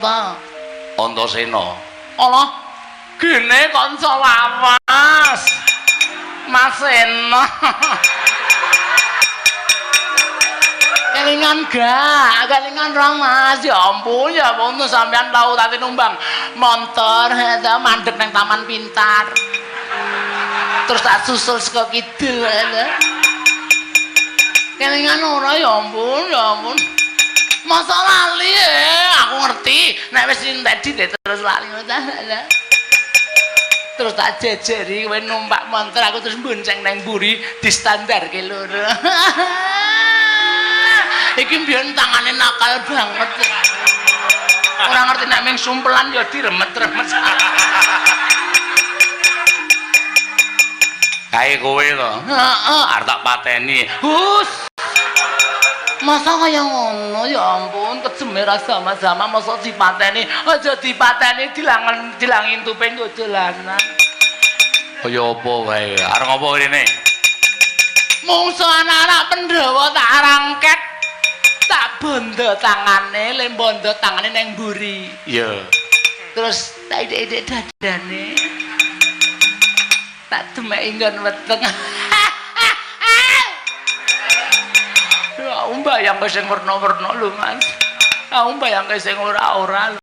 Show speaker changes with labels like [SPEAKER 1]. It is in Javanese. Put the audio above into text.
[SPEAKER 1] ta?
[SPEAKER 2] Antasena.
[SPEAKER 1] Alah, gene kanca lawas. Mas Sena. Kelingan gak? Kelingan ra Mas? Ya ampun, ya ampun sampean tau tadi numbang montor ta mandek nang Taman Pintar. Terus tak susul saka kidul ta. Kelingan ora ya ampun, ya ampun. Masa lali aku ngerti nek wis entek dit terus lali ta. Terus tak jejeri kowe numpak montor aku terus bonceng nang mburi distandarke loro. Iki mbiyen tangane nakal banget. Ora ngerti nek ming sumpelan ya diremet-remet.
[SPEAKER 2] Kae kowe to.
[SPEAKER 1] Heeh,
[SPEAKER 2] Arep tak pateni.
[SPEAKER 1] Hus. Masa kaya ngono ya ampun kejeme ra sama-sama masa dipateni aja dipateni dilangen dilangin tupe nggo dolanan.
[SPEAKER 2] Kaya apa wae? Arep ngopo rene?
[SPEAKER 1] Mungsu anak-anak Pandhawa tak rangket tak bondo tangane le bondo tangane nang mburi.
[SPEAKER 2] Iya.
[SPEAKER 1] Terus tak idek-idek dadane. Tak demeki nggon weteng. Aku mbayangke sing werna-werna lho, Mas. Aku mbayangke sing ora-ora.